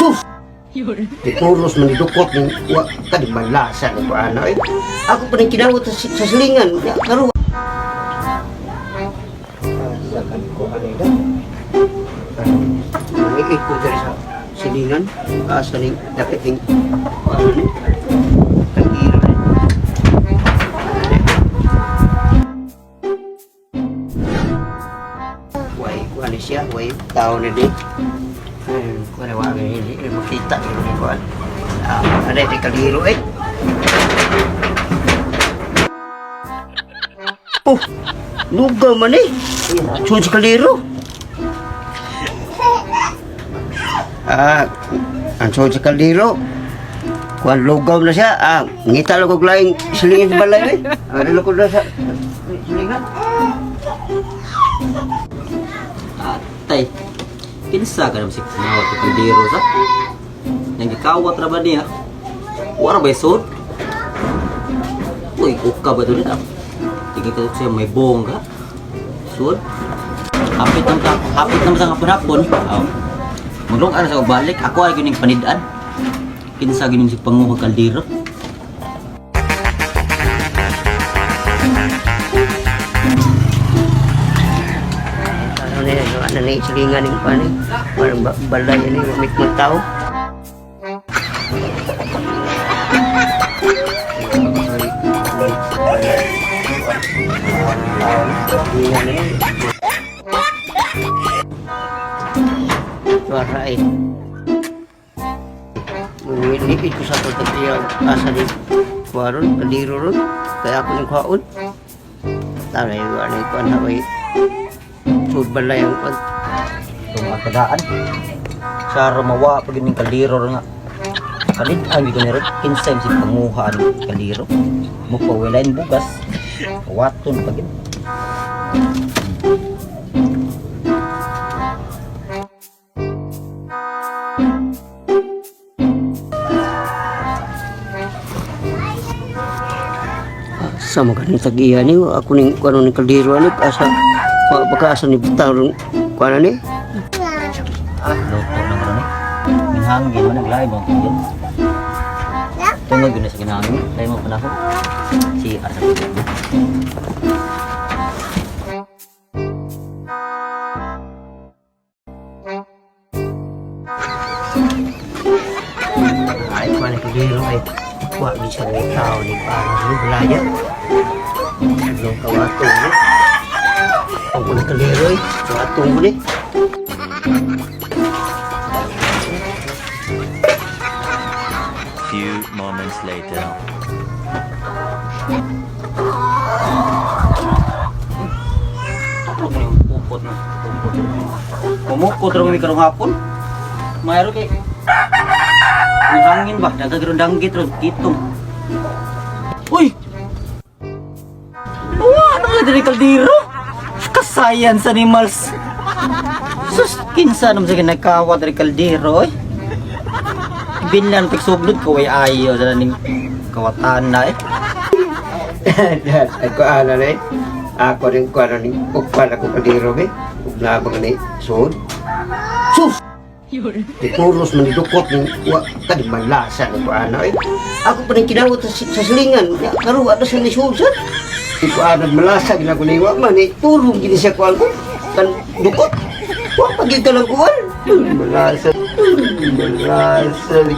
Sus! Di puros man dukot ning wa kadi malasa ni ko ana eh. Ako pa ning kinawat sa silingan. Ya, karo. Sa kan ko ano ida. Mangiit ko diri sa silingan. Asa ning dapit ning ano ni? Kaldero ni. Way, kuan siya, way tao ni di. Ayun, kuan wa hindi makita ni kuan. Ah, ano di kaldero eh. Oh, lugaw man eh. Sud sa kaldero. Ah, ang sud sa kaldero. Kuan lugaw na siya. Ah, ngita lang og laing silingan sa balay eh. Ano lang ko na sa silingan. Atay. Kinsa ka naman si Kinawat o kaldero sa? Nang gikawat ra ba niya? Wala ba sud? Uy, uka ba doon na? Tingin ka siya may bongga. Sud. Hapit naman sa hapit naman sa hapon-hapon. Oh. Maglong ana sa balik ako ay gining panid-an. Kinsa gining si panguha kaldero? Ano na yan, ano na yung silingan ng kuan eh. Parang balay ini, mamit mong tao. Suara eh. Ngunit ko sa pagkatiyaw asa ni kuwaron, kaliro ron. Kaya ako ng kuwaon. Tama yung ano yung kuwan na may sud balay ang kuwan. Itong akadaan. Sa rumawa pag gining kaldero ra nga. Panid-an gyud ni ron. Kinsa si panguha ang kaldero? Mupawelain bugas. Kawaton pa gid. Sa mga ganang tag-iya ni, ako ning kuwan ning kaldero ani asa baka asa ni butang ron kuwan ani. Ah, luto na karon eh. Minhangin man naglain mo tingin. Tungod gyud na sa ginahangin, lain mo panahon. Si asa ko. Ay kuwan ni kaldero ay wa ni siya ni tao ni para ni balaya. Long kawato ni. Ang kuwan ni kaldero ay kawatong ko ni. Few moments later. Ano mo yung pupot na? Pupot. Pumukot ra mi karong hapon. Mayro kay Minhangin ba? Dagag ron danggit ron kitong. Uy! Wah, ano nga diri kaldero? Kasayan sa animals. Sus, kinsa naman sa ginakawa diri kaldero eh. Binlan pigsuglod ko way ayo sa ning kawatan na eh. Ay kuan na ni. Ako rin kuwan ni kuwan ako kaldero be. Ug nabang ni sud. Sus! Di puros man dukot ning wa kadi malasa ni kuan eh. Ako pa ning kinawat sa silingan. Ya, karo wa na siya ni sud sad. Di kuan malasa gina ko ni wa man eh. Puro gini siya kuan ko. Kan dukot. Wa pa gyud ka lang kuan. Malasa. Malasa ni